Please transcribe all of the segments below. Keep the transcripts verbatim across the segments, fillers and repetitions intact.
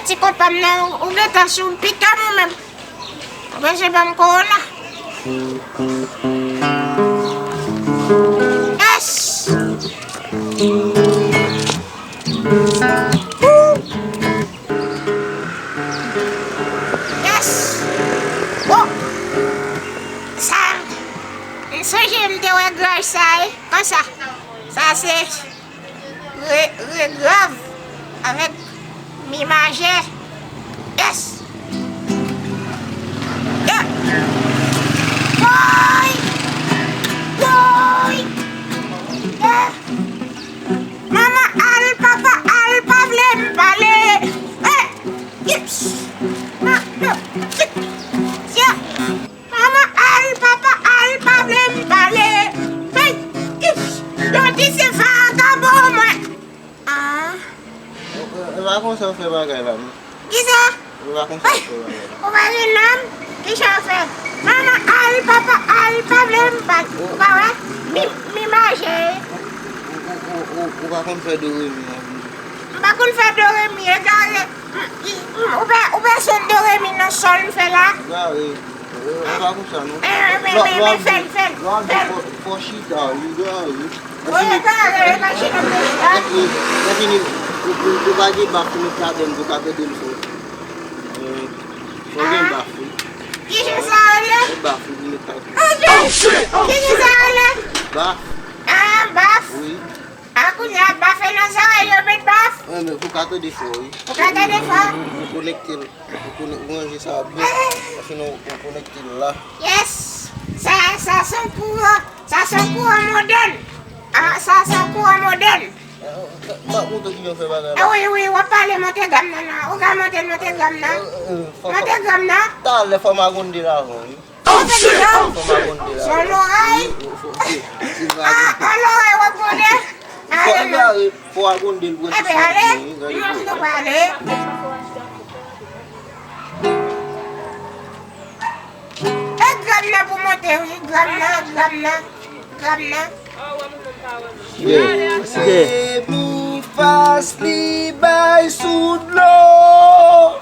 Ti konpa m nan, ou, ou gentan sou piton ou menm. Ou bezwen ban m kowona. Yes! Woo! Yes! Woo! Sa, m sonje m te wè graj sa, wi, konsa. Sa se re, re grav avèk mi majè. Yes! Yeah! Woy! Woy! Yeah! Manman al, papa al, pa vle m pale. Hey! Yips! Ma, no, tik, sya. Manman al, papa al, pa vle m pale. Hey! Yips! Yo di se vagabon mwen. Ah. E, e, e pa konsa w fè bagay la, non. Kisa? E pa konsa w fè bagay la. Ou pa gen nanm? Kisa w fè? Manman al, papa al, pa vle m bat. Ou pa wè? Mi, mi maje. Ou, ou, ou, ou, ou pa konn fè do re mi an. M pa konn fè do re mi, egare. M, m, m, ou pa, ou pa sonn do re mi nan sòl m fè la? Egare. Ou pa konsa, non. Eh, men, men, men, fè l, fè l, fè l. Fò, fò chita, wi, egare. Ou egare, e pa chita pou chita. Lè fini, lè fini, ou, ou, ou pa gen baf pou met ladann pou ka tande l fò. Eh, fò gen baf, wi. Ki jan sa rele? Gen baf, wi, pou met ladann. Oh, shit! Ki jan sa rele? Baf. Ah, baf. Wi. Ah, kounye a, baf e nan zòrèy yo met baf? Wi, men pou ka tande fò, wi. Pou ka tande fò? Ou konekte l. Ou konnen, ou ranje sa byen. Sinon, ou konekte l la. Yes! Sa, sa se yon kouran, sa se yon kouran modèn. Ah, sa se yon kouran modèn. Eh, m ap montre w kijan w fè bagay la. Eh, wi, wi, w ap pale monte gam nan, non. Ou ka monte, monte gam nan. Eh, eh, eh, fò, fò, monte gam nan. Talè fò m a gonde l avan, wi. Oh, shit! Fò m a gonde l avan. Son loray. Wi, wi, fò, wi, wi, wi. Ah, an loray w ap gonde? Fò, ale, non. Fò a gonde l pou wè si se ale, wi, gade pou wè. Mwen pale. E granm nan pou monte, wi, granm nan, granm nan, granm nan. Yeah. Remi fas li bay sou dlo.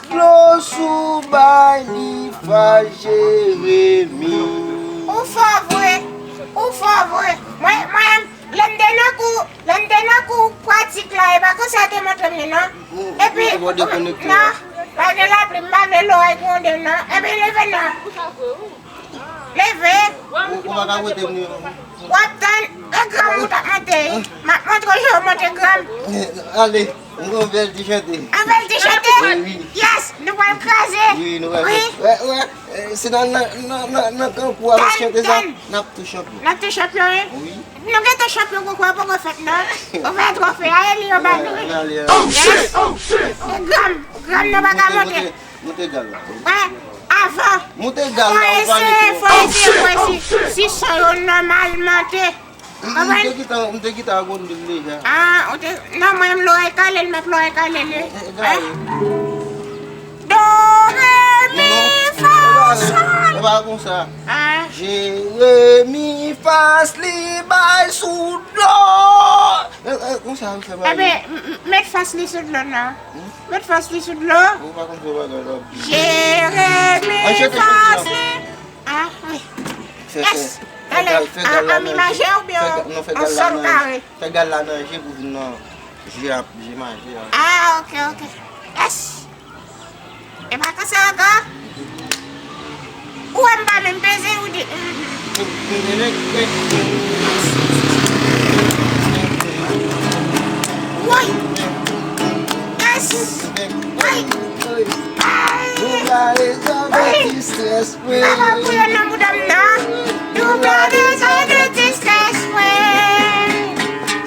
Dlo sou bay li fas Jeremi. Ou fò vre, ou fò vre. Mwen, mwen, lè m te nan kou, lè m te nan kou pratik la, e pa konsa yo te montre m li, non. Epi, non, pa gen lapli, m pa vle loray gwonde m, non. Epi, leve, non. Leve. Ou, ou pa ka prete m li, non. W ap tann, e granm ou t ap monte, wi. M ap montre w jan yo monte granm. Ale, m gon bèl ti chante. An bèl ti chante? Wi, wi. Yes, nou pral kraze. Wi, nou pral kraze. Wi. Wè, wè. Eh, se nan, nan, nan, nan, nan kankou a, tann, chante sa, tann. N ap tou chanpyon. N ap tou chanpyon, wi? Wi. Nou gentan chanpyon, konkou a poko fèt, non. Ou fè twofe a, e li yo ba nou, wi. N ale, n ale. Oh, shit! Yes. Oh, shit! E granm, granm nan pa ka monte. Monte, monte, monte granm la. Wè, avan. Monte granm la, ou pale. Fò eseye, fò eseye, fò eseye. Si son yo nòmal monte. M, m te gentan, m te gentan gonde l deja. Ah, ou te, non, mwen menm loray kale l, m ap loray kale l, wi. Eh, eh, gade. Do, re, mi, fa, sol. E pa konsa. Ah. Jeremi fas li bay sou dlo. Eh, eh, konsa, m fè bagay. Ebyen, m, m, met fas li sou dlo, non. Hmm? Met fas li sou dlo. Ou pa konn fè bagay la. Jeremi fas li. Ah, wi. Fè, fè, yes. Fè gal, fè gal la nan je. An mi majè oubyen an sòl kare? Fè gal la nan je pou vin nan je a, je majè a. Ah, ok, ok. Yes. E pa konsa ankò? Ou wè m pa menm peze, ou di, mm. Woy! Yes! Woy! Ay! Ay! Ay! Papa, pou yo nan bouda m nan. Double de zòn de distrès mwen.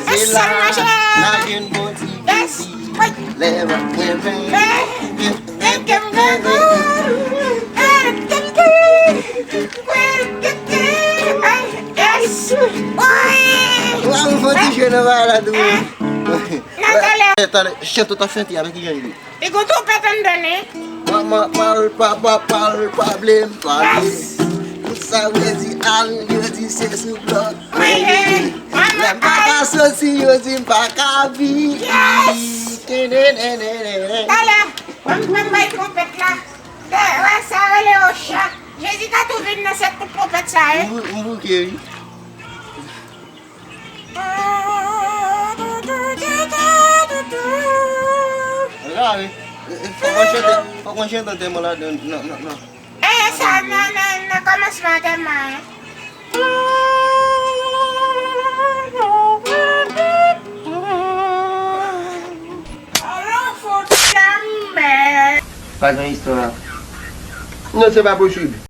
Se sèl manje. Yes. Wi. Lè m ap mwen ven. Ven. Ven ke m gen gou. Ven ke m gen. Ven ke m gen. Ay, yes. Wi. Wa m fò ti jwe nan bagay la tou. Nan talè. Talè, chante w t ap chante a, men ki jan l ye? Li gon twonpèt anndan li. Manman, pal, papa, pal, pa vle m pale. Tout sa yo di al, yo di se sou blòk. Lè m pa ka soti, yo di m pa ka viv. Yes! Talè, ban m, ban m bay twonpèt la. Wè sa rele Ocha. Jezi ka tou vin nan sèt kout twonpèt sa, wi. M bou-, m bouke, wi. Gade, fòk mwen chante, fòk mwen chante antèman ladan. Non, non, non. E sa nan, nan, nan kòmansman antèman an. Alò, fout la mè. Pa gen istwa. Non, se pa posib.